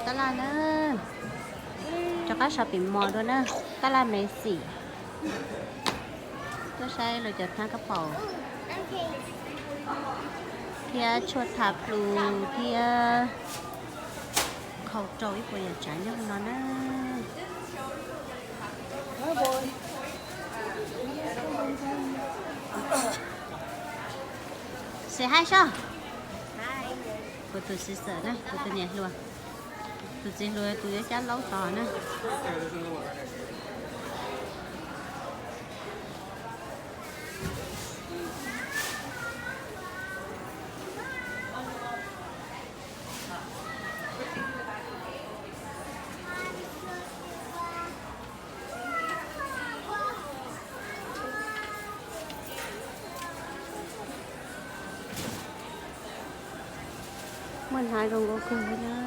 Tab laj na, rov qab shopping mall dua na, tab laj Macy's. Tuaj saib lawv cov hnab kab paus thiab tshuaj tha plu thiab khau rau ib puas yam tsav nyob hauv no na. Say hi soj. Kuv tus sister na, kuv tus niam hluas. Tus txiv hluas tus yuav cab laub tos na. Muaj hnab zoo nkauj kawg li na.